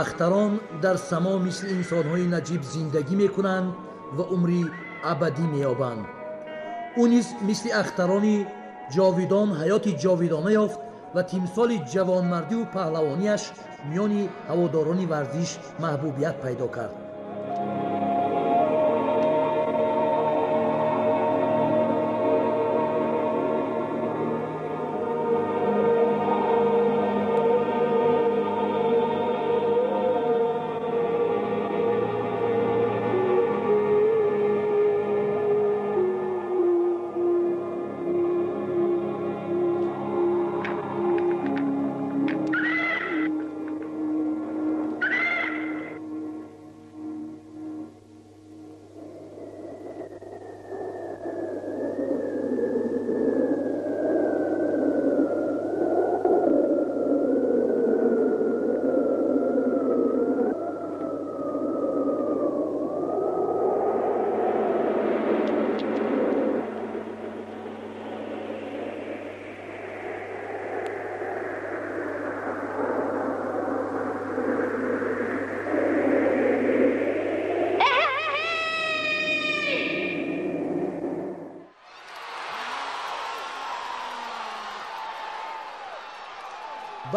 Ахтарон дар само мисли инсонҳои наҷиб зиндагӣ мекунанд ва умри абадӣ меёбанд. Ӯ низ мисли ахтарони ҷовидон ҳаёти ҷовидона ёфт ва тимсоли ҷавонмардиву паҳлавонияш миёни ҳаводорони варзиш маҳбубият пайдо кард.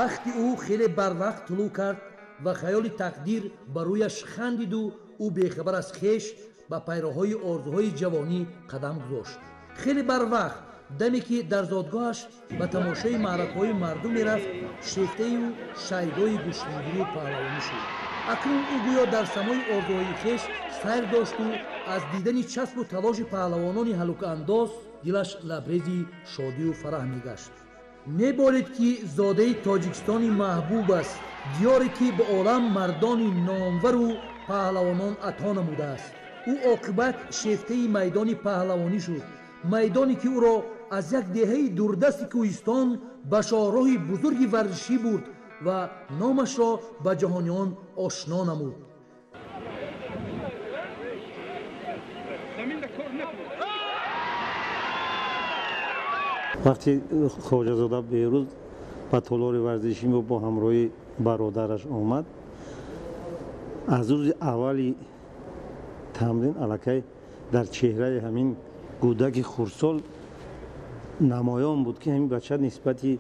Бахти ӯ хеле барвақт тулӯъ кард ва хаёли тақдир ба рӯяш хандиду ӯ бехабар аз хеш ба пайроҳои орзуҳои ҷавонӣ қадам гузошт. Хеле барвақт, даме ки дар зодгоҳаш ба тамошои маъракаҳои мардум мерафт, шефтаю шайдои гӯштингирию паҳлавонӣ шуд. Акнун ӯ гӯё дар самои орзуҳои хеш сайр дошту аз дидани часпу талоши паҳлавонони ҳалукаандоз дилаш лабрези шодию фараҳ мегашт. Меборид ки зодаи Тоҷикистони маҳбуб аст, диёре ки ба олам мардони номвару паҳлавонон ато намудааст. Ӯ оқибат шефтаи майдони паҳлавонӣ шуд, майдоне ки ӯро аз як деҳаи дурдасти кӯҳистон ба шоҳроҳи бузурги варзишӣ бурд ва номашро ба ҷаҳониён ошно намуд. Вақти Хоҷазода Беҳрӯз ба толори варзишӣ мо бо ҳамроҳи бародараш омад, аз рӯзи аввали тамрин аллакай дар чеҳраи ҳамин кӯдаки хурдсол намоён буд, ки ҳамин бача нисбати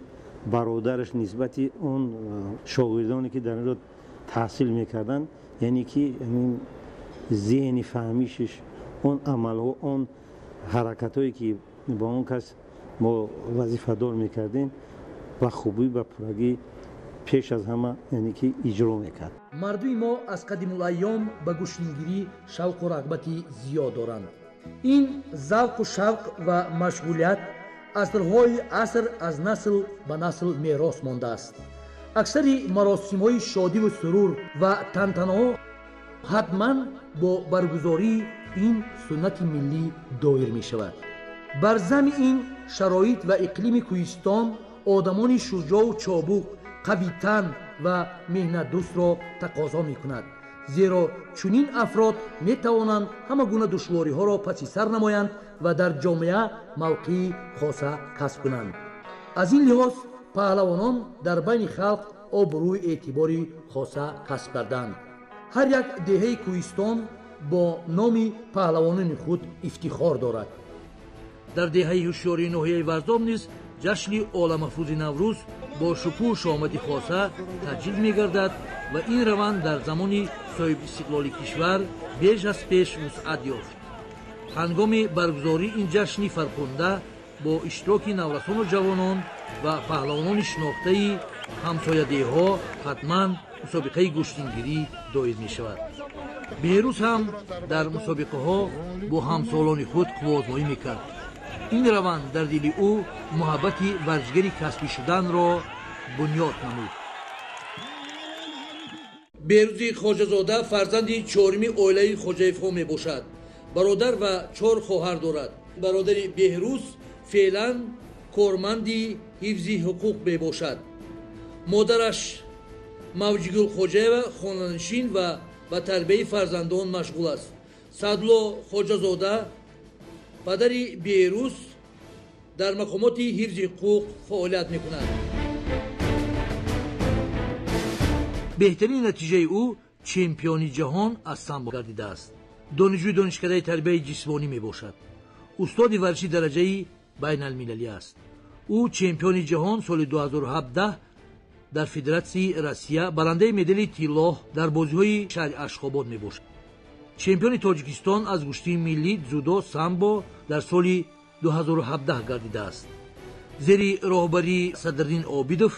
бародараш, нисбати он шогирдоне ки дар инҷо таҳсил мекарданд, яъне ки ҳамин зеҳни фаҳмишаш, он амалҳо, он ҳаракатҳое ки ба он кас мо вазифадор мекардем, ба хубӣ, ба пуррагӣ пеш аз ҳама, яъне ки иҷро мекард. Мардуми мо аз қадимулайём ба гӯштингирӣ шавқу рағбати зиёд доранд. Ин завқу шавқ ва машғулият асрҳои аср аз насл ба насл мерос мондааст. Аксари маросимҳои шодиву сурур ва тантанаҳо ҳатман бо баргузории ин суннати миллӣ доир мешавад. Бар зами ин шароит ва иқлими кӯҳистон одамони шуҷоъу чобук, қавитан ва меҳнатдӯстро тақозо мекунад, зеро чунин афрод метавонанд ҳама гуна душвориҳоро паси сар намоянд ва дар ҷомеа мавқеи хоса касб кунанд. Аз ин лиҳоз паҳлавонон дар байни халқ обрӯи эътибори хоса касб карданд. Ҳар як деҳаи кӯҳистон бо номи паҳлавонони худ ифтихор дорад. Дар деҳаи ҳушёрии ноҳияи Варзоб низ ҷашни оламафрӯзи Наврӯз бо шукӯҳу шоҳмати хоса таҷлил мегардад ва ин раванд дар замони соҳибистиқлоли кишвар беш аз пеш вусъат ёфт. Ҳангоми баргузории ин ҷашни фархунда бо иштироки наврасону ҷавонон ва паҳлавонони шинохтаи ҳамсоядеҳҳо ҳатман мусобиқаи гӯштингирӣ доир мешавад. Беҳрӯз ҳам дар мусобиқаҳо бо ҳамсолони худ қувваозмоӣ мекард. Ин раванд дар дили ӯ муҳаббати варзишгари касбӣ шуданро бунёд намуд. Беҳрӯзи Хоҷазода фарзанди чоруми оилаи Хоҷаевҳо мебошад. Бародар ва 4 хоҳар дорад. Бародари Беҳрӯз феълан корманди ҳифзи ҳуқуқ мебошад. Модараш Мавҷигул Хоҷаева хонанишин ва ба тарбияи фарзандон машғул аст. Саъдулло Хоҷазода падари Беҳрӯз дар мақомоти ҳифзи ҳуқуқ фаъолият мекунад. Беҳтарин натиҷаи ӯ чемпиони ҷаҳон аз самбо гардидааст. Донишҷӯи донишкадаи тарбияи ҷисмонӣ мебошад. Устоди варзиши дараҷаи байналмилалӣ аст. Ӯ чемпиони ҷаҳон соли 2017 дар Федератсияи Россия, барандаи медали тиллоҳ дар бозиҳои шаҳри Ашхобод мебошад. Чемпиони Тоҷикистон аз гӯштии миллӣ дзюдо самбо дар соли 2017 гардидааст. Зери роҳбарии Садриддин Обидов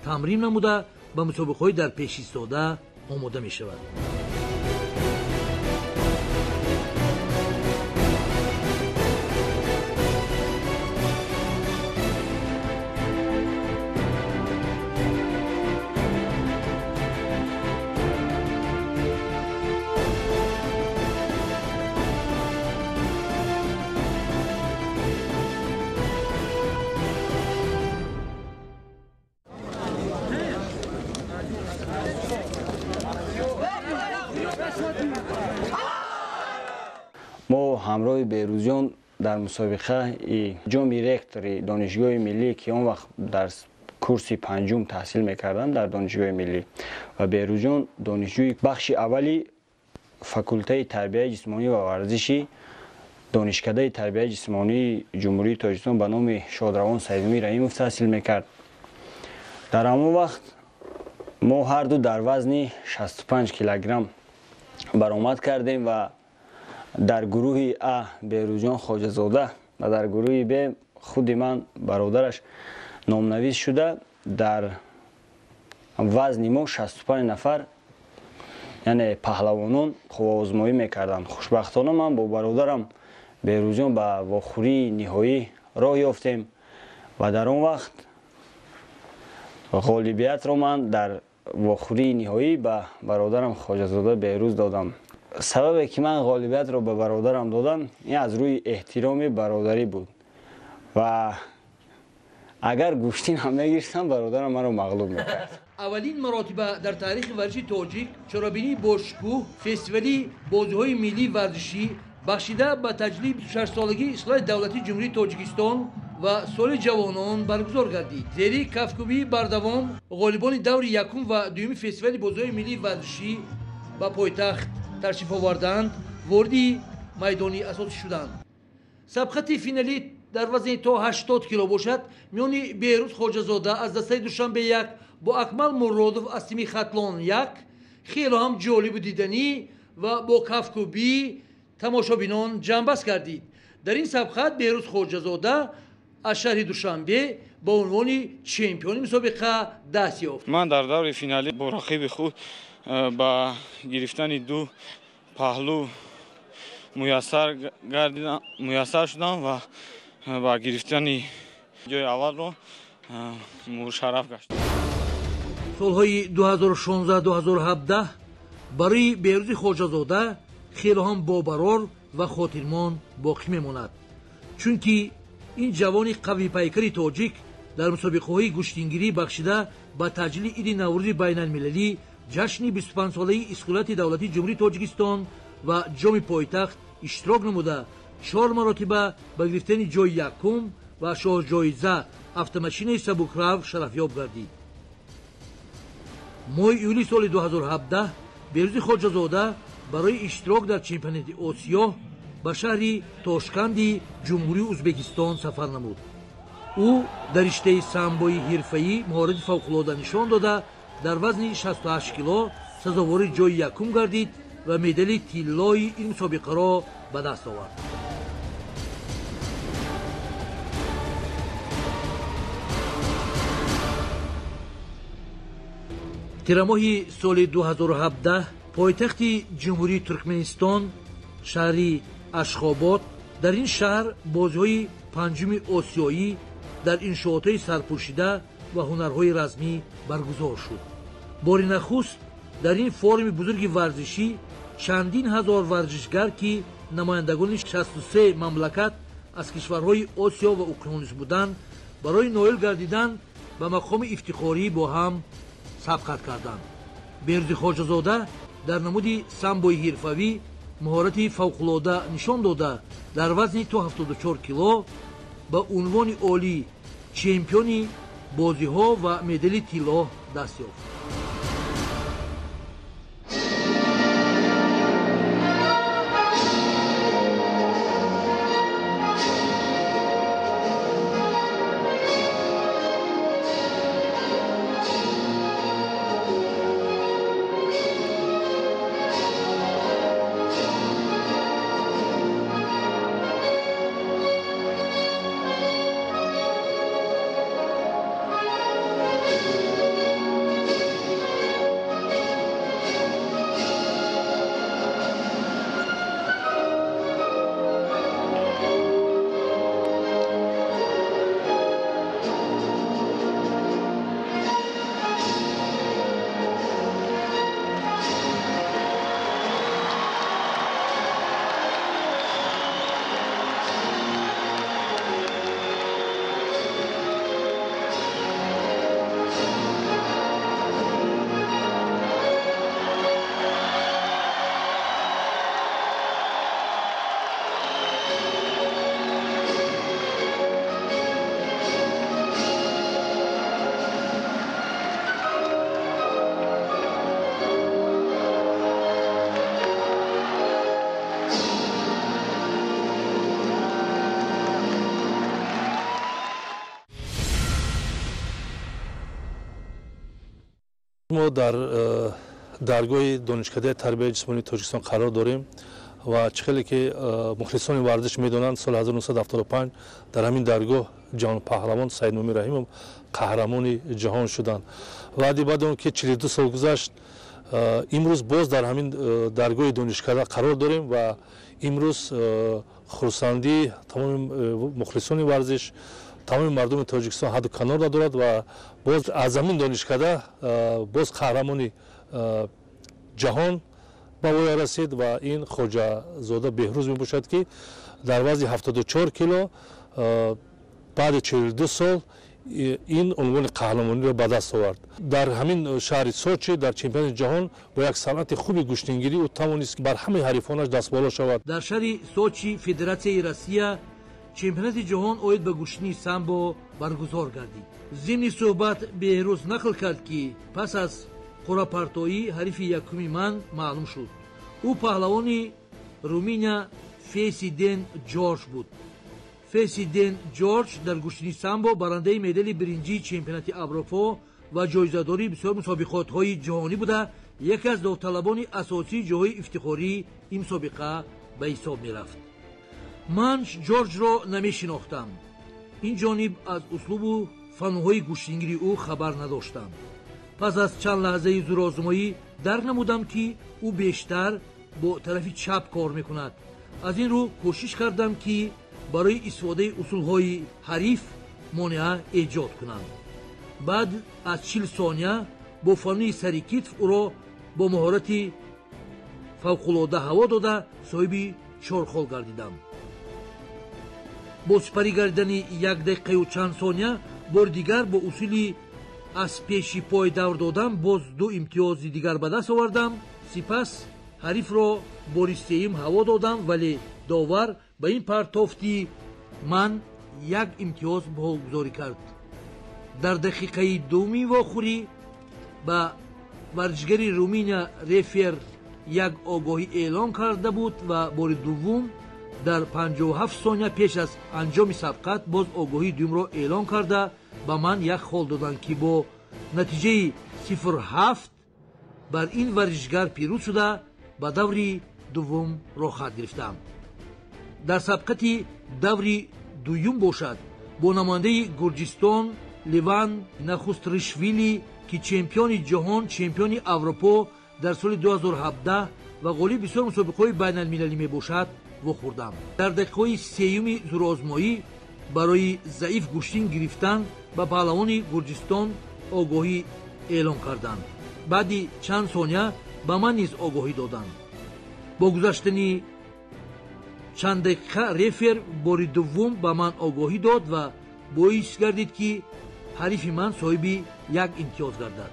тамрин намуда ба мусобиқаҳои дар пеш истода омода мешавад. Мо ҳамроҳи Беҳрӯзҷон дар мусобиқаи ҷоми ректори Донишгоҳи миллӣ, ки он вақт дар курси панҷум таҳсил мекардам дар Донишгоҳи миллӣ, ва Беҳрӯзҷон донишҷӯи бахши аввали факултаи тарбияи ҷисмонӣ ва варзиши Донишкадаи тарбияи ҷисмонии Ҷумҳурии Тоҷикистон ба номи Шодравон Саидумир Раҳимов таҳсил мекард. Дар ҳамон вақт мо ҳарду дар вазни 65 килограмм баромад кардем ва дар гурӯҳи А Беҳрӯзҷон Хоҷазода ва дар гурӯҳи Б худи ман бародараш номнавис шуда, дар вазни мо 65 нафар, яъне паҳлавонон, қувваозмоӣ мекарданд. Хушбахтона ман бо бародарам Беҳрӯзҷон ба вохӯрии ниҳоӣ роҳ ёфтем ва дар он вақт ғолибиятро ман дар вохӯрии ниҳоӣ ба бародарам Хоҷазода Беҳрӯз додам. Сабабе ки ман ғолибиятро ба бародарам додам, ин аз рӯи эҳтироми бародарӣ буд ва агар гӯштин ҳам мегирифтам, бародарам маро мағлуб мекард. Аввалин маротиба дар таърихи варзиши тоҷик чорабинии бошукӯҳ фестивали бозиҳои миллии варзишӣ бахшида ба таҷлили 26-солагии истиқлоли давлатии Ҷумҳурии Тоҷикистон ва соли ҷавонон баргузор гардид. Зери кафкӯбии бардавом ғолибони даври якум ва дуюми фестивали бозиҳои миллии варзишӣ ба пойтахт ташриф оварданд, вориди майдони асосӣ шуданд. Сабқати финалӣ дар вазни то 80 кило бошад миёни Беҳрӯз Хоҷазода аз дастаи Душанбе 1 бо Акмал Муродов аз тими Хатлон 1 хело ҳам ҷолибу диданӣ ва бо кафкӯбӣ тамошобинон ҷамъбаст гардид. Дар ин сабқат Беҳрӯз Хоҷазода аз шаҳри Душанбе ба унвони чемпиони мусобиқа даст ёфт. Ман дар даври финалӣ бо рақиби худ ба гирифтани ду паҳлӯ муяссар шудам ва ба гирифтани ҷои аввалро мушарраф гаштам. Солҳои 2016-2017 барои Беҳрӯзи Хоҷазода хело ҳам бобарор ва хотирмон боқӣ мемонад, чунки ин ҷавони қавипайкари тоҷик дар мусобиқаҳои гӯштингирӣ бахшида ба таҷлили иди Наврӯзи байналмилалӣ, ҷашни 25-солаи истиқлолияти давлатии Ҷумҳурии Тоҷикистон ва ҷоми пойтахт иштирок намуда, 4 маротиба ба гирифтани ҷои якум ва шоҳҷоиза автомашинаи сабукрав шарафёб гардид. Моҳи июли соли 2017 Беҳрӯзи Хоҷазода барои иштирок дар чемпионати Осиё ба шаҳри Тошканди Ҷумҳурии Ӯзбекистон сафар намуд. Ӯ дар риштаи самбои ҳирфаӣ маҳорати фавқулода нишон дода, дар вазни 68 кило сазовори ҷои якум гардид ва медали тиллои ин мусобиқаро ба даст овард. Тирамоҳи соли 2017 пойтахти Ҷумҳурии Туркманистон шаҳри Ашхобод, дар ин шаҳр бозиҳои панҷуми осиёӣ дар иншоотҳои сарпӯшида ва ҳунарҳои размӣ баргузор шуд. Бори нахуст дар ин форуми бузурги варзишӣ чандин ҳазор варзишгар, ки намояндагони 63 мамлакат аз кишварҳои Осиё ва уқёнус буданд, барои ноил гардидан ба мақоми ифтихорӣ бо ҳам сабқат карданд. Беҳрӯзи Хоҷазода дар намуди самбои ҳирфавӣ маҳорати фавқулода нишон дода, дар вазни то 74 кило ба унвони олӣ чемпиони бозиҳо ва медали тилло даст ёфт. Мо дар даргоҳи Донишкадаи тарбияи ҷисмонии Тоҷикистон қарор дорем ва чӣ хеле ки мухлисони варзиш медонанд, соли 1975 дар ҳамин даргоҳ ҷаҳонпаҳлавон Саидмӯмин Раҳимов қаҳрамони ҷаҳон шуданд. Ваъди баъд он ки 42 сол гузашт, имрӯз боз дар ҳамин даргоҳи донишкада қарор дорем ва имрӯз хурсандии тамоми мухлисони варзиш, тамоми мардуми Тоҷикистон ҳадду канор надорад ва боз аз ҳамин донишкада боз қаҳрамони ҷаҳон ба воя расид ва ин Хоҷазода Беҳрӯз мебошад, ки дар вазни 74 кило баъди 42 сол ин унвони қаҳрамониро ба даст овард. Дар ҳамин шаҳри Сочи дар чемпионати ҷаҳон бо як санъати хуби гӯштингирӣ ӯ тавонист бар ҳамаи ҳарифонаш дастболо шавад. Дар шаҳри Сочи, Федератсияи Россия, чемпионати ҷаҳон оид ба гӯштини самбо баргузор гардид. Зимни суҳбат Беҳрӯз нақл кард, ки пас аз қуръапартоӣ ҳарифи якуми ман маълум шуд. Ӯ паҳлавони Руминия Фесиден Ҷорҷ буд. Фесиден Ҷорҷ дар гӯштини самбо барандаи медали биринҷии чемпионати Аврупо ва ҷоизадори бисёр мусобиқотҳои ҷаҳонӣ буда, яке аз довталабони асосии ҷойҳои ифтихории ин мусобиқа ба ҳисоб мерафт. Ман Ҷорҷро намешинохтам. Ин ҷониб аз услубу фанҳои гӯштингирии ӯ хабар надоштам. Пас аз чанд лаҳзаи зӯрозмоӣ дарк намудам, ки ӯ бештар бо тарафи чап кор мекунад. Аз ин рӯ кӯшиш кардам, ки барои истифодаи усулҳои ҳариф монеа эҷод кунам. Баъд аз 40 сония бо фанни сари китф ӯро бо маҳорати фавқулода ҳаво дода, соҳиби чор хол гардидам. Бо сипарӣ гардидани як дақиқаю чанд сония бори дигар бо усули аз пеши пой давр додам, боз ду имтиёзи дигар ба даст овардам. Сипас ҳарифро бори сеюм ҳаво додам, вале довар ба ин партофти ман як имтиёз баҳогузорӣ кард. Дар дақиқаи дуввуми вохӯрӣ ба варзишгари Руминия рефер як огоҳӣ эълон карда буд ва бори дуввум дар 57 сония пеш аз анҷоми сабқат боз огоҳии дуюмро эълон карда, ба ман як хол доданд, ки бо натиҷаи 0-7 бар ин варзишгар пирӯз шуда, ба даври дуввум роҳхат гирифтам. Дар сабқати даври дуюм бошад, бо намояндаи Гурҷистон Ливан Нахустришвили, ки чемпиони ҷаҳон, чемпиони Аврупо дар соли 2017 ва ғолиби бисёр мусобиқаҳои байналмилалӣ мебошад, вохӯрдам. Дар дақиқаҳои сеюми зӯрозмоӣ барои заиф гӯштин гирифтан ба паҳлавони Гурҷистон огоҳӣ эълон карданд. Баъди чанд сония ба ман низ огоҳӣ доданд. Бо гузаштани чанд дақиқа рефер бори дуввум ба ман огоҳӣ дод ва боис гардид, ки ҳарифи ман соҳиби як имтиёз гардад.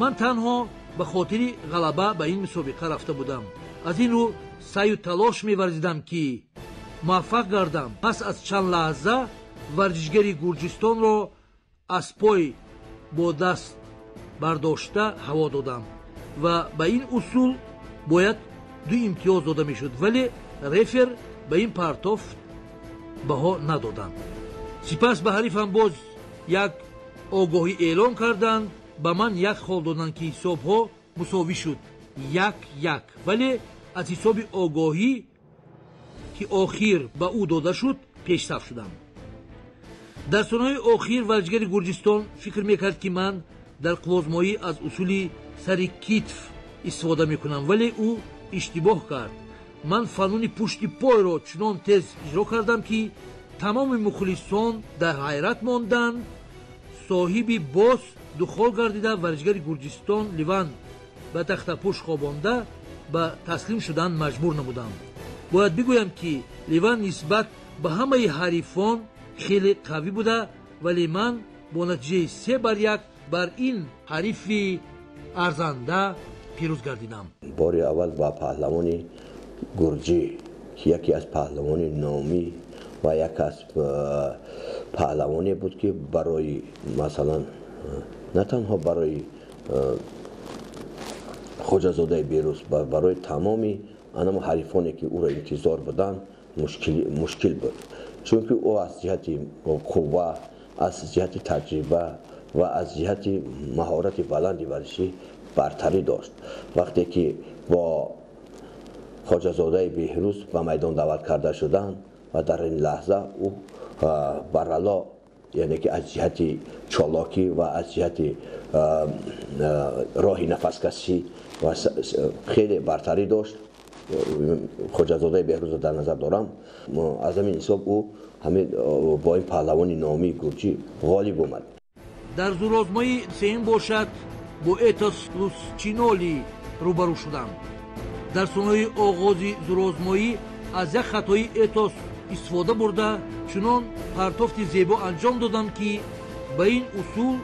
Ман танҳо ба хотири ғалаба ба ин мусобиқа рафта будам. Аз ин рӯ саъю талош меварзидам, ки муваффақ гардам. Пас аз чанд лаҳза варзишгари Гурҷистонро аз пой бо даст бардошта ҳаво додам ва ба ин усул бояд ду имтиёз дода мешуд, вале рефер ба ин партофт баҳо надоданд. Сипас ба ҳарифам боз як огоҳӣ эълон карданд, ба ман як хол доданд, ки ҳисобҳо мусовӣ шуд, 1-1, вале аз ҳисоби огоҳӣ, ки охир ба ӯ дода шуд, пешсаф шудам. Дар сониҳои охир варзишгари Гурҷистон фикр мекард, ки ман дар қуввозмоӣ аз усули сари китф истифода мекунам, вале ӯ иштибоҳ кард. Ман фануни пушти пойро чунон тез иҷро кардам, ки тамоми мухлисон дар ҳайрат монданд. Соҳиби боз ду хол гардида, варзишгари Гурҷистон Ливан ба тахтапӯш хобонда, ба таслим шудан маҷбур намудам. Бояд бигӯям, ки Ливан нисбат ба ҳамаи ҳарифон хеле қавӣ буда, вале ман бо натиҷаи 3-1 бар ин ҳарифи арзанда пирӯз гардидам. Бори аввал ба паҳлавони гурҷӣ, ки яке аз паҳлавони номӣ ва як аз паҳлавоне буд, ки барои, масалан, на танҳо барои Хоҷазодаи Берӯз, барои тамоми анам ҳарифоне, ки ӯро интизор буданд, мушкил буд, чунки ӯ аз ҷиҳати қувва, аз ҷиҳати таҷриба ва аз ҷиҳати маҳорати баланди варзишӣ бартарӣ дошт. Вақте ки бо Хоҷазодаи Беҳрӯз ба майдон даъват карда шуданд ва дар ин лаҳза ӯ барало, яъне ки аз ҷиҳати чолокӣ ва аз ҷиҳати роҳи нафаскашӣ ва хеле бартарӣ дошт. Хоҷазодаи Беҳрӯзро дар назар дорам. Аз ҳамин ҳисоб ӯ ҳамин бо ин паҳлавони номии гурҷӣ ғолиб омад. Дар зӯрозмоии сеюм бошад бо Этос Лусчиноли рӯбарӯ шудам. Дар сонаи оғози зӯрозмоӣ аз як хатои Этос истифода бурда чунон партофти зебо анҷом додам, ки ба ин усул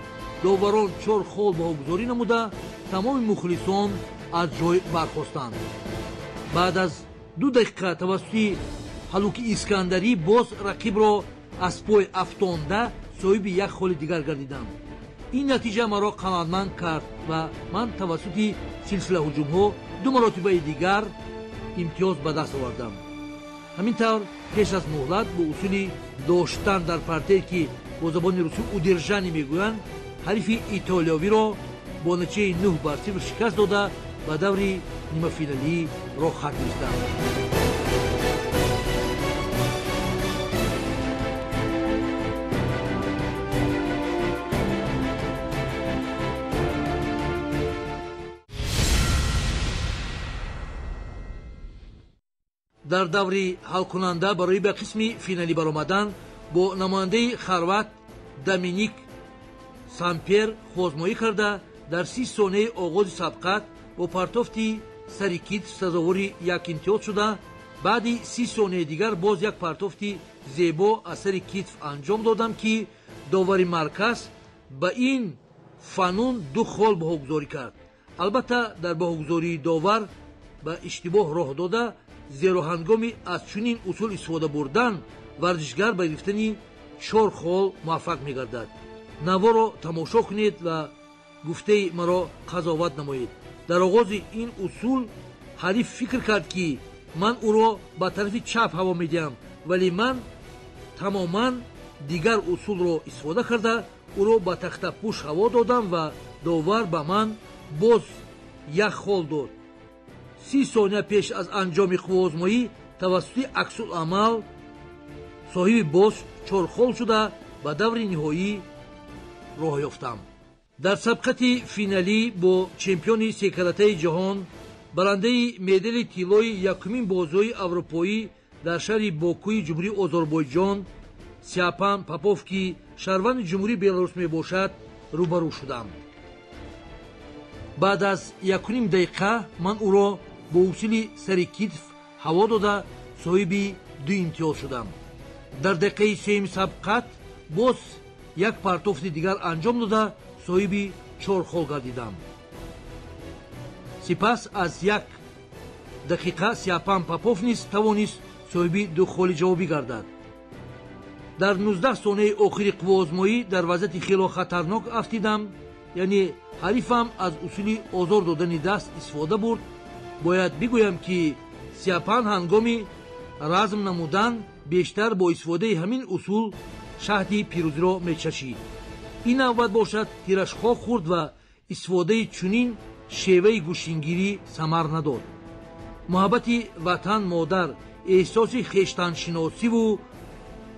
доварон 4 хол баҳогузорӣ намуда тамоми мухлисон аз ҷой бархостанд. Баъд аз 2 дақиқа тавассути ҳалуки Искандарӣ боз рақибро аз пой афтонда соҳиби як холи дигар гардидам. Ин натиҷа маро қаноатманд кард ва ман тавассути силсила ҳуҷумҳо 2 маротибаи дигар имтиёз ба даст овардам. Ҳамин тавр пеш аз муҳлат бо усули доштан дар партер, ки бо забони русӣ удержание мегӯянд, ҳарифи итолиёвиро бо натиҷаи 9-0 шикаст дода ба даври нимафиналӣ роҳ хат гирифтам. Дар даври ҳалкунанда барои ба қисми финалӣ баромадан бо намояндаи хорват Доминик Сампер хозмоӣ карда дар 30 сонияи оғози сабқат бо партофти сари китф сазовори як имтиёз шуда, баъди 30 сонияи дигар боз як партофти зебо аз сари китф анҷом додам, ки довари марказ ба ин фанун 2 хол баҳогузорӣ кард. Албатта дар баҳогузории довар ба иштибоҳ роҳ дода, зеро ҳангоми аз чунин усул истифода бурдан варзишгар ба гирифтани 4 хол муваффақ мегардад. Наворо тамошо кунед ва гуфтаи маро қазоват намоед. Дар оғози ин усул ҳариф фикр кард, ки ман ӯро ба тарафи чап ҳаво медиҳам, вале ман тамоман дигар усулро истифода карда ӯро ба тахтапӯш ҳаво додам ва довар ба ман боз як хол дод. 30 сония пеш аз анҷоми қувваозмоӣ тавассути аксуламал соҳиби боз 4 хол шуда ба даври ниҳоӣ роҳ ёфтам. Дар сабқати финалӣ бо чемпиони секаратаи ҷаҳон, барандаи медали тиллои якумин бозиҳои аврупоӣ дар шаҳри Бокуи Ҷумҳурии Озарбойҷон Сиапан Попов, ки шаҳрванди Ҷумҳурии Беларус мебошад, рӯбарӯ шудам. Баъд аз 1,5 дақиқа ман ӯро бо усули сари китф ҳаво дода соҳиби 2 имтиёз шудам. Дар дақиқаи сеюми сабқат боз як партофти дигар анҷом дода соҳиби 4 хол гардидам. Сипас аз 1 дақиқа Сиапан Попов низ тавонист соҳиби 2 холи ҷавобӣ гардад. Дар 19 сонияи охири қувваозмоӣ дар вазъияти хело хатарнок афтидам, яъне ҳарифам аз усули озор додани даст истифода бурд. Бояд бигӯям, ки Сиапан ҳангоми разм намудан бештар бо истифодаи ҳамин усул шаҳди пирӯзиро мечашид. Ин навбат бошад тираш хок хӯрд ва истифодаи чунин шеваи гӯштингирӣ самар надод. Муҳаббати ватан модар, эҳсоси хештаншиносиву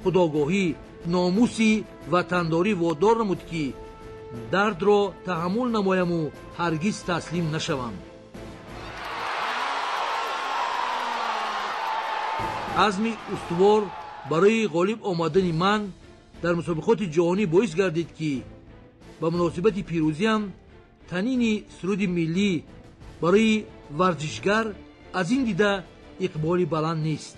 худогоҳӣ, номуси ватандорӣ водор намуд, ки дардро таҳаммул намояму ҳаргиз таслим нашавам. Азми устувор барои ғолиб омадани ман дар мусобиқоти ҷаҳонӣ боис гардид, ки ба муносибати пирӯзиам танини суруди миллӣ барои варзишгар аз ин дида иқболи баланд нест.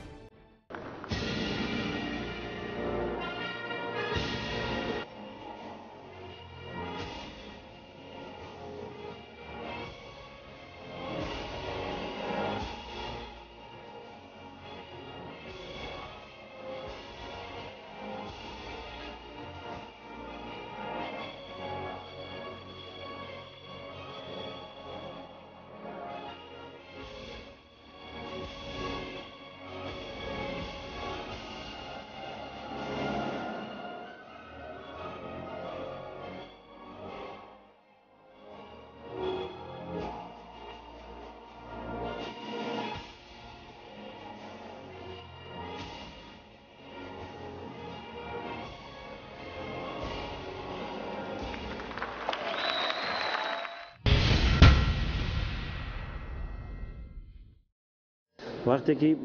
Вақте ки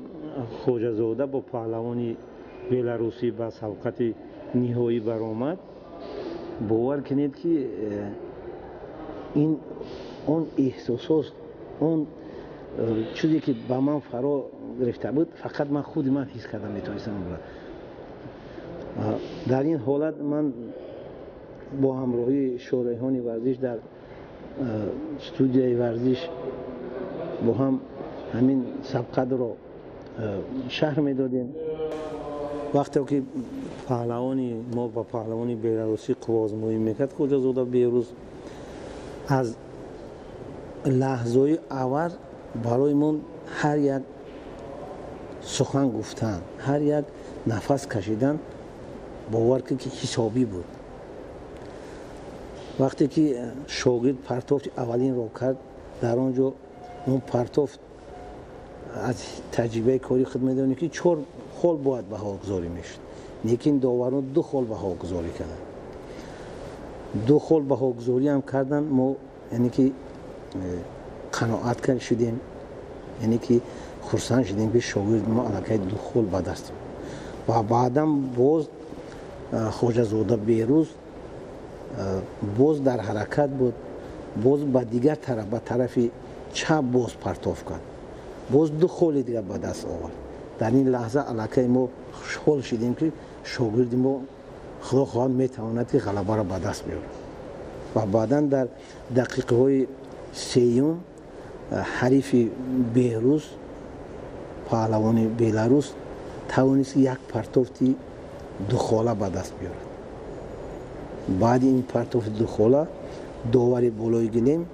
Хоҷазода бо паҳлавони беларусӣ ба сабқати ниҳоӣ баромад, бовар кунед, ки ин он эҳсосот, он чизе ки ба ман фаро гирифта буд, фақат ман худи ман ҳис карда метавонистам. Дар ин ҳолат ман бо ҳамроҳии шореҳони варзиш дар студияи варзиш бо ҳам ҳамин сабқатро шарҳ медодем. Вақте ки паҳлавони мо ба паҳлавони беларусӣ қувваозмоӣ мекард, Хоҷазода Беҳрӯз аз лаҳзаи аввал барои мо ҳар як сухан гуфтан, ҳар як нафас кашидан, бовар кунед, ки ҳисобӣ буд. Вақте ки шогирд партофти аввалинро кард, дар он ҷо он партофт, аз таҷрибаи кори худ медонем, ки чор хол бояд баҳогузорӣ мешуд, лекин доварон ду хол баҳогузорӣ карданд. Ду хол баҳогузориам карданд, мо яъне ки қаноат кард шудем, яъне ки хурсанд шудем, ки шогирд мо аллакай ду хол ба даст. Ва баъдан боз Хоҷазода Беҳрӯз боз дар ҳаракат буд, боз ба дигар тараф, ба тарафи чап боз партоф кард, боз ду холи дигар ба даст овард. Дар ин лаҳза аллакай мо хушҳол шудем, ки шогирди мо, худо хоҳад, метавонад, ки ғалабаро ба даст биёрад. Ва баъдан дар дақиқаҳои сеюм ҳарифи Беҳрӯз, паҳлавони беларус, тавонист як партофти духола ба даст биёрад. Баъди ин партофти духола довари болои гилем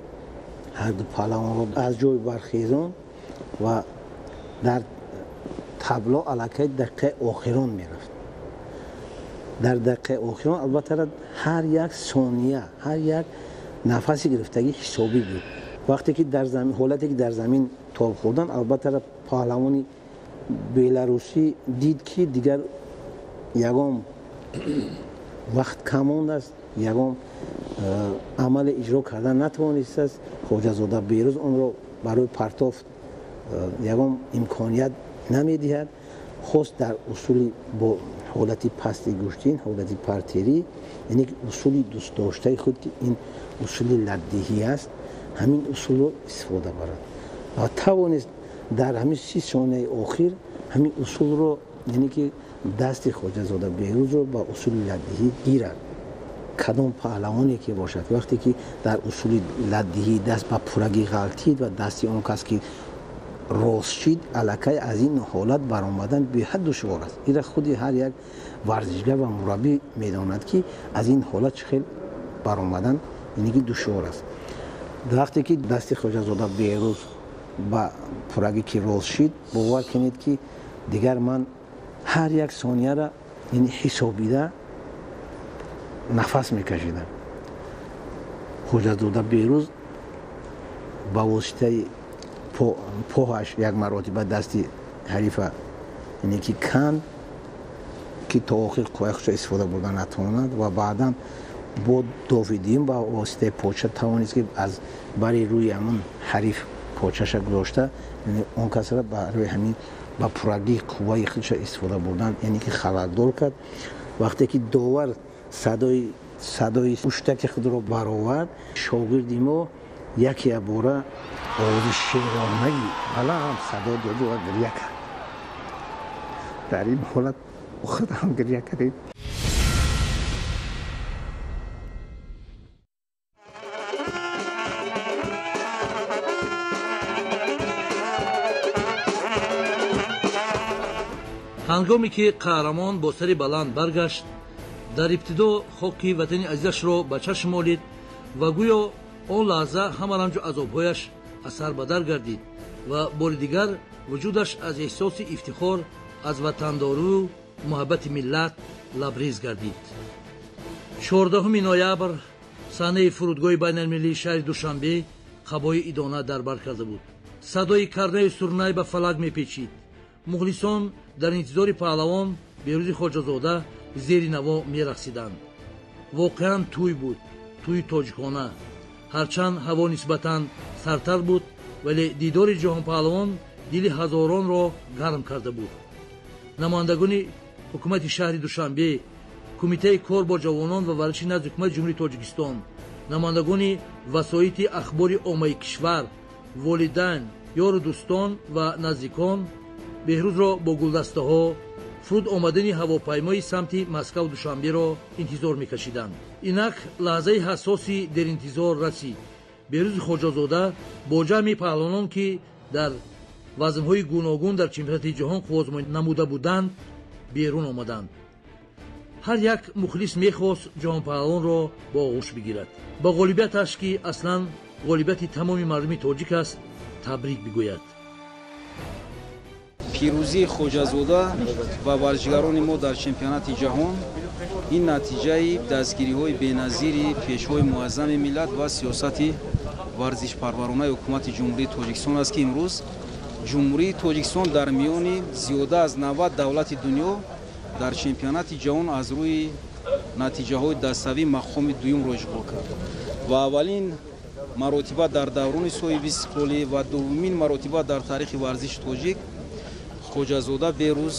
ҳарду паҳлавонро аз ҷой бархезон ва дар табло аллакай дақиқаи охирон мерафт. Дар дақиқаи охирон, албатта, ҳар як сония, ҳар як нафаси гирифтагӣ ҳисобӣ буд. Вақте ки дар замин, ҳолате ки дар замин тоб хӯрдан, албатта, паҳлавони беларусӣ дид, ки дигар ягон вақт кам мондааст, ягон амале иҷро кардан натавонистааст. Хоҷазода Беҳрӯз онро барои партофт ягон имконият намедиҳад. Хост дар усули бо ҳолати пасти гӯштин, ҳолати партерӣ, яъне усули дӯстдоштаи худ, ки ин усули ладдиҳӣ аст, ҳамин усулро истифода барад ва тавонист дар ҳамин 30 сонияи охир ҳамин усулро, яъне ки дасти Хоҷазода Беҳрӯзро ба усули ладдиҳӣ гирад. Кадом паҳлавоне ки бошад, вақте ки дар усули ладдиҳӣ даст ба пуррагӣ ғалтид ва дасти он кас ки рост шид, аллакай аз ин ҳолат баромадан беҳад душвор аст. Ира худи ҳар як варзишгар ва мураббӣ медонад, ки аз ин ҳолат чӣ хел баромадан, яъне ки душвор аст. Вақте ки дасти Хоҷазода Беҳрӯз ба пуррагӣ ки рост шид, бовар кунед, ки дигар ман ҳар як сонияра, яъне ҳисобида нафас мекашидам. Хоҷазода Беҳрӯз ба воситаи поҳаш як маротиба дасти ҳарифа, яъне ки канд, ки то охир қувваи худро истифода бурда натавонад, ва баъдан бо дофи дуюм ба воситаи поча тавонист, ки аз бари рӯи ҳамон ҳариф почаша гузошта, он касра барои ҳамин ба пуррагии қувваи худша истифода бурдан, яъне ки халалдор кард. Вақте ки довар садои уштаки худро баровард, шогирди мо яке бора овози шеронаи баланд садо доду ва гиря кард. Дар ин ҳолат худам гиря кардем. Ҳангоме ки қаҳрамон бо сари баланд баргашт, дар ибтидо хоки ватани азизашро ба чашм молид ва гӯё он лаҳза ҳама ранҷу азобҳояш аз сар ба дар гардид ва бори дигар вуҷудаш аз эҳсоси ифтихор аз ватандорию муҳаббати миллат лабриз гардид. 14 ноябр саҳнаи фурудгоҳи байналмилалии шаҳри Душанбе қабои идона дар бар карда буд. Садои карнаи сурнай ба фалак мепечид. Мухлисон дар интизори паҳлавон Беҳрӯзи Хоҷазода зери наво мерақсиданд. Воқеан тӯй буд, тӯи тоҷикона. Ҳарчанд ҳаво нисбатан сардтар буд, вале дидори ҷаҳонпаҳлавон Дили ҳазоронро гарм карда буд. Намояндагони ҳукумати шаҳри Душанбе, Кумитаи кор бо ҷавонон ва варзиши назди ҳукумати Ҷумҳурии Тоҷикистон, намояндагони васоити ахбори оммаи кишвар, волидайн, ёру дӯстон ва наздикон Беҳрӯзро бо гулдастаҳо фуруд омадани ҳавопаймои самти Москаву Душанберо интизор мекашиданд. Инак лаҳзаи ҳассоси деринтизор расид. Беҳрӯзи Хоҷазода бо ҷамъи паҳлавонон, ки дар вазнҳои гуногун дар чемпионати ҷаҳон қувваозмоӣ намуда буданд, берун омаданд. Ҳар як мухлис мехост ҷаҳонпаҳлавонро бо оғӯш бигирад, ба ғолибияташ, ки аслан ғолибияти тамоми мардуми тоҷик аст, табрик бигӯяд. Пирӯзии Хоҷазода ва варзишгарони мо дар чемпионати ҷаҳон ин натиҷаи дастгириҳои беназири Пешвои муаззами миллат ва сиёсати варзишпарваронаи ҳукумати Ҷумҳурии Тоҷикистон аст, ки имрӯз Ҷумҳурии Тоҷикистон дар миёни зиёда аз 90 давлати дунё дар чемпионати ҷаҳон аз рӯи натиҷаҳои даставӣ мақоми дуюмро ишғол кард ва аввалин маротиба дар даврони соҳибистиқлолӣ ва дуввумин маротиба дар таърихи варзиши тоҷик Хоҷазода Беҳрӯз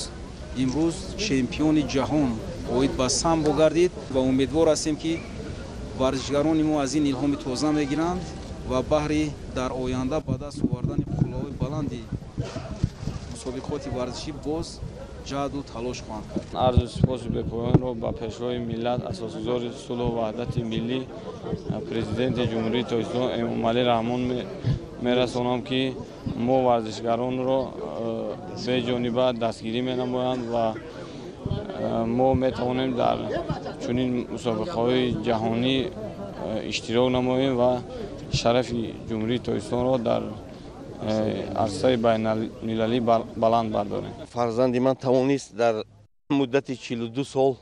имрӯз чемпиони ҷаҳон оид ба самбо гардид. Ва умедвор ҳастем, ки варзишгарони мо аз ин илҳоми тоза мегиранд ва баҳри дар оянда ба даст овардани қуллаҳои баланди мусобиқоти варзишӣ боз ҷаҳду талош хоҳанд кард. Арзу сипоси бепоёнро ба Пешвои миллат, асосгузори сулҳу ваҳдати миллӣ, Президенти Ҷумҳурии Тоҷикистон Эмомалӣ Раҳмон мерасонам, ки мо варзишгаронро беҷониба дастгирӣ менамоянд ва мо метавонем дар чунин мусобиқаҳои ҷаҳонӣ иштирок намоем ва шарафи Ҷумҳурии Тоҷикистонро дар арсаи байналмилалӣ баланд бардорем. Фарзанди ман тавонист дар муддати 42 сол,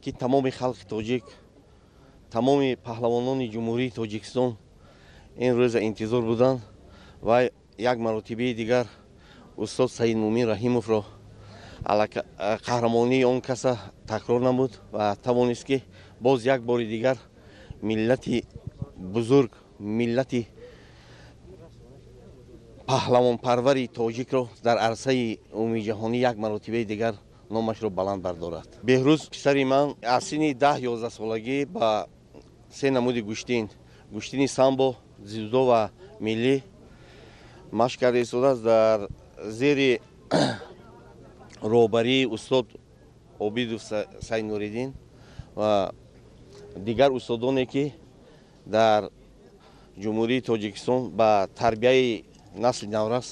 ки тамоми халқи тоҷик, тамоми паҳлавонони Ҷумҳурии Тоҷикистон ин рӯза интизор буданд, ва як маротибаи дигар устод Саидмумин Раҳимовро қаҳрамонии он каса такрор намуд ва тавонист, ки боз як бори дигар миллати бузург, миллати паҳлавонпарвари тоҷикро дар арсаи умумиҷаҳонӣ як маротибаи дигар номашро баланд бардорад. Беҳрӯз писари ман аз синни 10-11 солагӣ ба се намуди гӯштин, гӯштини самбо, дзюдо ва миллӣ машқ карда истодааст дар зери роҳбарии устод Обидов Сайнуриддин ва дигар устодоне, ки дар Ҷумҳурии Тоҷикистон ба тарбияи насли наврас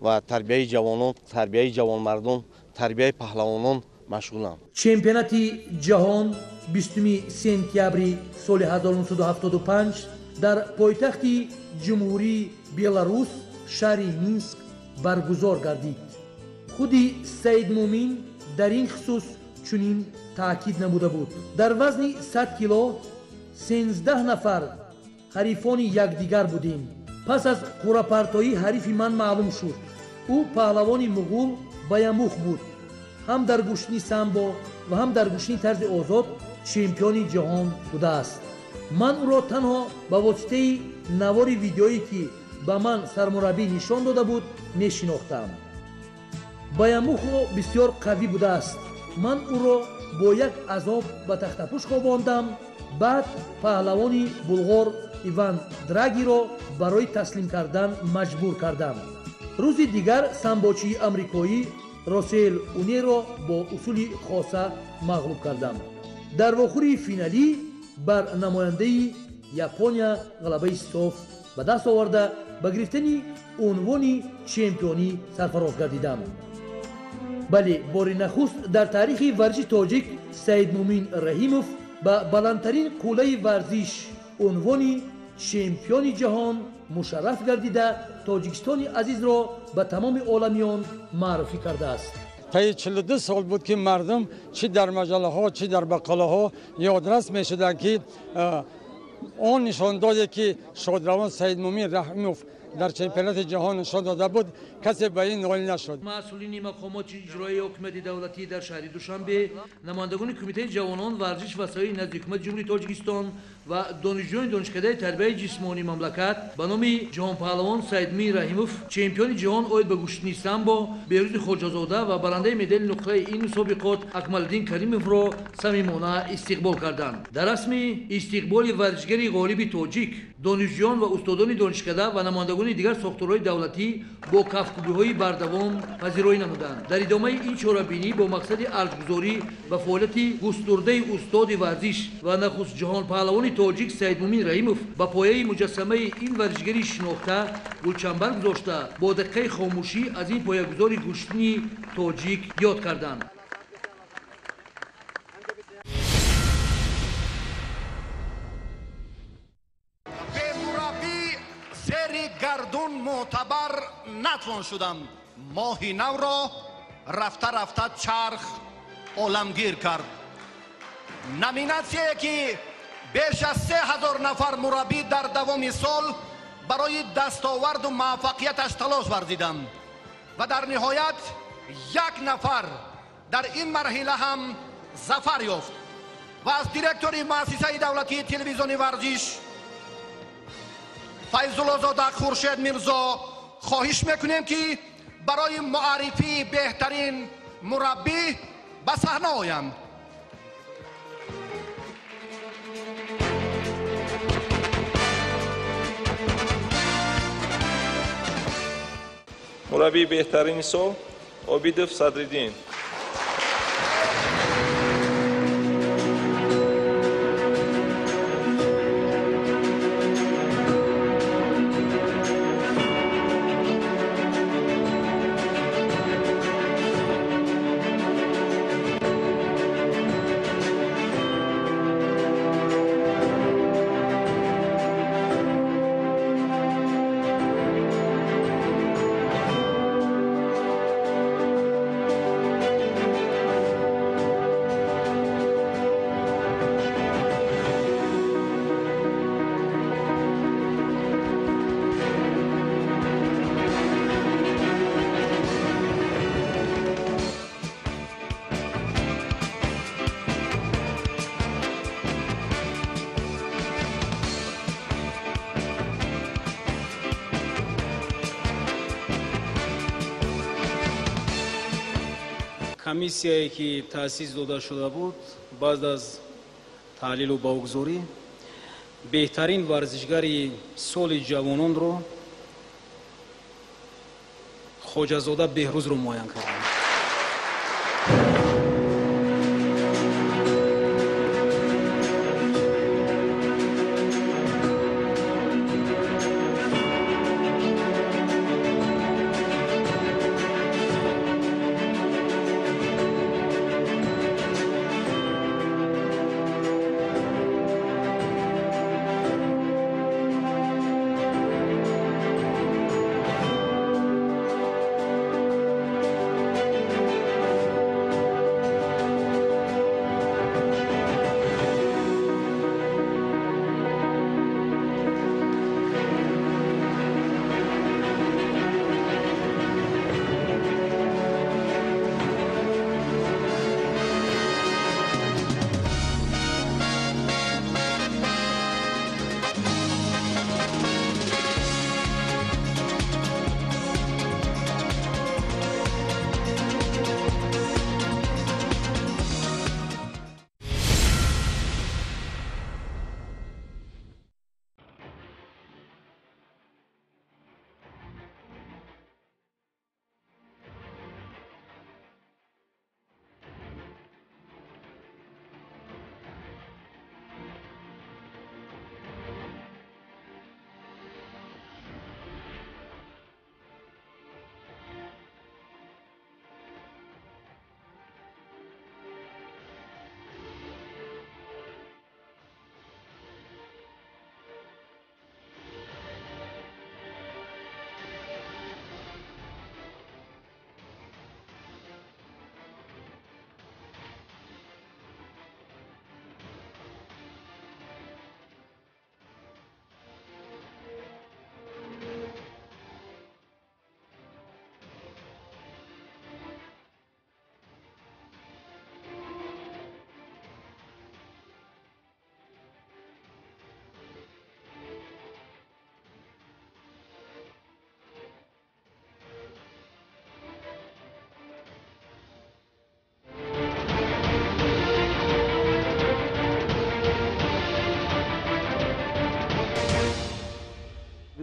ва тарбияи ҷавонон, тарбияи ҷавонмардон, тарбияи паҳлавонон машғуланд. Чемпионати ҷаҳон 20 сентябри соли 1975 дар пойтахти Ҷумҳурии Беларус, шаҳри Минск баргузор гардид. Худи Саидмумин дар ин хусус чунин таъкид намуда буд: «Дар вазни 100 кило 13 нафар ҳарифони якдигар будем. Пас аз қуръапартоӣ ҳарифи ман маълум шуд. Ӯ паҳлавони муғул Баямух буд. Ҳам дар гӯштини самбо ва ҳам дар гӯштини тарзи озод чемпиони ҷаҳон будааст. Ман ӯро танҳо ба воситаи навори видеоӣ, ки ба ман сармураббӣ нишон дода буд, мешинохтам. Баямухо бисёр қавӣ будааст. Ман ӯро бо як азоб ба тахтапӯш хобондам. Баъд паҳлавони булғор Иван Драгиро барои таслим кардан маҷбур кардам. Рӯзи дигар самбочии амрикоӣ Росел Унеро бо усули хоса мағлуб кардам. Дар вохӯрии финалӣ бар намояндаи Япония ғалабаи соф ба даст оварда, ба гирифтани унвони чемпионӣ сарфароз гардидам». Бале, бори нахуст дар таърихи варзиши тоҷик Саидмумин Раҳимов ба баландтарин қуллаи варзиш, унвони чемпиони ҷаҳон мушарраф гардида, Тоҷикистони азизро ба тамоми оламиён маърифӣ кардааст. Таи 42 сол буд, ки мардум чӣ дар маҷаллаҳо, чӣ дар мақолаҳо ёдрас мешуданд, ки он нишондоде, ки шодравон Саидмумин Раҳимов Дар чемпионати ҷаҳон нишон дода буд, касе ба ин ноил нашуд. Масъулини мақомоти иҷроияи ҳокимияти давлатӣ дар шаҳри Душанбе, намояндагони Кумитаи ҷавонон, варзиш ва сайёҳӣ назди Ҳукумати Ҷумҳурии Тоҷикистон ва донишҷӯёни Донишкадаи тарбияи ҷисмонии мамлакат ба номи ҷаҳонпаҳлавон Саидмумин Раҳимов, чемпиони ҷаҳон оид ба гӯштини самбо Беҳрӯзи Хоҷазода ва барандаи медали нуқраи ин мусобиқот Акмалиддин Каримовро самимона истиқбол карданд. Дар расми истиқболи варзишгари ғолиби тоҷик, донишҷӯён ва устодони донишкада ва намояндагони дигар сохторҳои давлатӣ бо кафкӯбиҳои бардавом пазироӣ намуданд. Дар идомаи ин чорабинӣ бо мақсади арҷгузорӣ ба фаъолияти густурдаи устоди варзиш ва нахуст ҷаҳонпаҳлавони тоҷик Саидмумин Раҳимов ба пояи муҷассамаи ин варзишгари шинохта гулчанбар гузошта, бо дақиқаи хомӯшӣ аз ин поягузори гӯштини тоҷик ёд карданд. Гардун мӯътабар натвон шудам. Моҳи навро рафта рафта чарх оламгир кард. Номинатсияе ки беш аз 3000 нафар мураббӣ дар давоми сол барои дастоварду муваффақияташ талош варзиданд ва дар ниҳоят як нафар дар ин марҳила ҳам зафар ёфт ва аз директори муассисаи давлатии телевизиони варзиш Файзуллозода Хуршед Мирзо хоҳиш мекунем, ки барои муаррифии беҳтарин мураббӣ ба саҳна оянд. Мураббии беҳтарини сол Обидов Садриддин. Комиссияе ки таъсис дода шуда буд, баъд аз таҳлилу баҳогузорӣ беҳтарин варзишгари соли ҷавононро Хоҷазода Беҳрӯзро муайян карданд.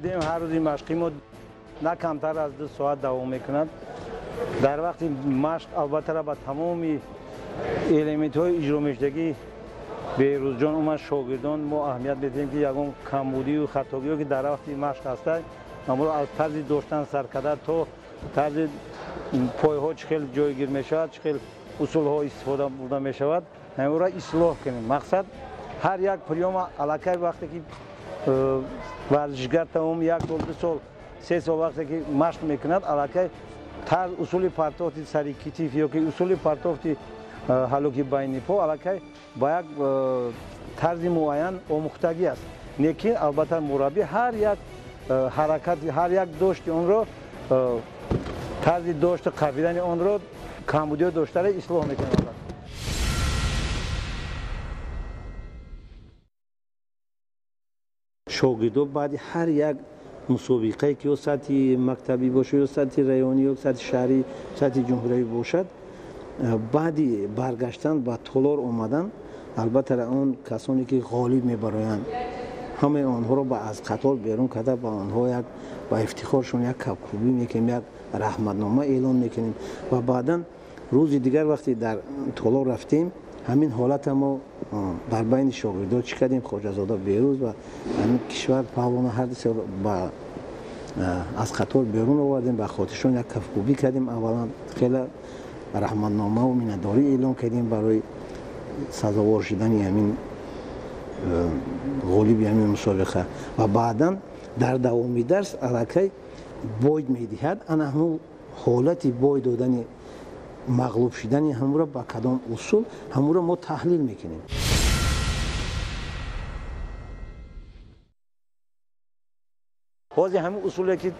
Будем ҳар рӯзи машқи мо на камтар аз 2 соат давом мекунад. Дар вақти машқ албатта ба тамоми элементҳои иҷромешудагӣ Беҳрӯзҷон умуман шогирдон мо аҳамият медиҳем, ки ягон камбудию хатогиҳо ки дар вақти машқ ҳастанд, амро аз тарзи доштан сар карда то тарзи пойҳо чӣ хел ҷойгир мешавад, чӣ хел усулҳо истифода бурда мешавад, ҳамонро ислоҳ кунем. Мақсад ҳар як приёма аллакай вақте ки варзишгар тамом 1 сол, 2 сол, 3 сол вақте ки машқ мекунад, аллакай тарз усули партофти сари китиф ё ки усули партофти ҳалуки байни по аллакай ба як тарзи муайян омӯхтагӣ аст. Лекин албатта мураббӣ ҳар як ҳаракат, ҳар як дошти онро, тарзи дошти қабидани онро, камбудиҳо доштара ислоҳ мекунад. Шогирдо баъди ҳар як мусобиқае ки ё сатҳи мактабӣ бошад, ё сатҳи районӣ, ё сатҳи шаҳрӣ, сатҳи ҷумҳуриявӣ бошад, баъди баргаштан ба толор омадан, албатта он касоне ки ғолиб мебароянд, ҳамаи онҳоро аз қатор берун карда, ба онҳо як ба ифтихоршон як кабкӯбӣ мекунем, як раҳматнома эълон мекунем. Ва баъдан рӯзи дигар вақте дар толор рафтем, ҳамин ҳолата мо дар байни шогирдо чӣ кардем? Хоҷазода Беҳрӯз ва ҳамин кишвар паҳлавона ҳар ду аз қатор берун овардем, ба хотиршон як кафкӯбӣ кардем. Аввалан хеле раҳматномаву миннатдорӣ эълон кардем барои сазовор шудани ҳамин ғолиби ҳамин мусобиқа. Ва баъдан дар давоми дарс аллакай бой медиҳад, ана ҳамун ҳолати бой додани, мағлуб шудани ҳамуро ба кадом усул ҳамуро мо таҳлил мекунем. Ҳозир ҳамин усуле ки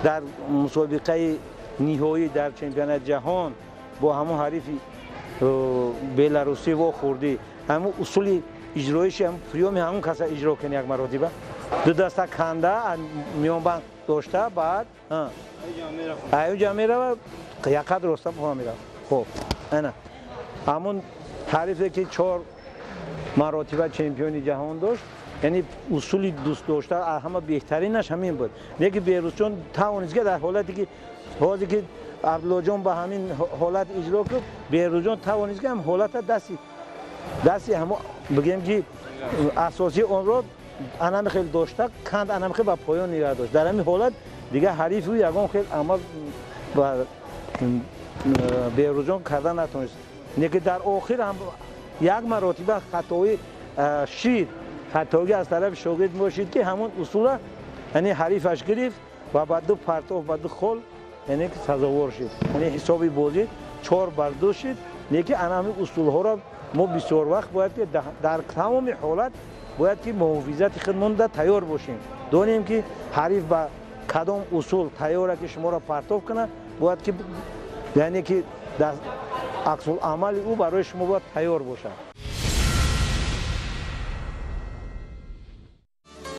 дар мусобиқаи ниҳоӣ дар чемпионати ҷаҳон бо ҳамон ҳарифи беларусӣ вохӯрдӣ, ҳамон усули иҷроиши ҳамон приёми ҳамон каса иҷро кунӣ як маротиба. Ду даста канда миёнбанд дошта, баъд аюнҷа мерава, яқад роста поҳа мерава. Хоб, ана ҳамон ҳарифе ки 4 маротиба чемпиони ҷаҳон дошт, яъне усули дӯст дошта ҳама беҳтаринаш ҳамин буд. Лекин Беҳрӯзҷон тавонист ки дар ҳолате ки ҳозир ки Абдуллоҷон ба ҳамин ҳолат иҷро кард, Беҳрӯзҷон тавонист ки ҳам ҳолата дасти ҳамо бигем ки асосии онро анами хел дошта, канд анами хел ба поён нигоҳ дошт. Дар ҳамин ҳолат дигар ҳарифи ӯ ягон хел амал ба Беҳрӯзҷон карда натавонист. Лекин дар охир ҳам як маротиба хатои шид, хатогӣ аз тарафи шогирд мошид ки ҳамон усула яъне ҳарифаш гирифт ва ба 2 партоф, ба 2 хол яъне ки сазовор шид. Яъне ҳисоби бозӣ 4-2 шид. Лекин ана ҳамин усулҳоро мо бисёр вақт бояд ки дар тамоми ҳолат бояд ки муҳофизати худмонда тайёр бошем. Донем ки ҳариф ба кадом усул тайёра ки шуморо партоф кунад, бояд ки яъне ки аксуламали ӯ барои шумо бояд тайёр бошад.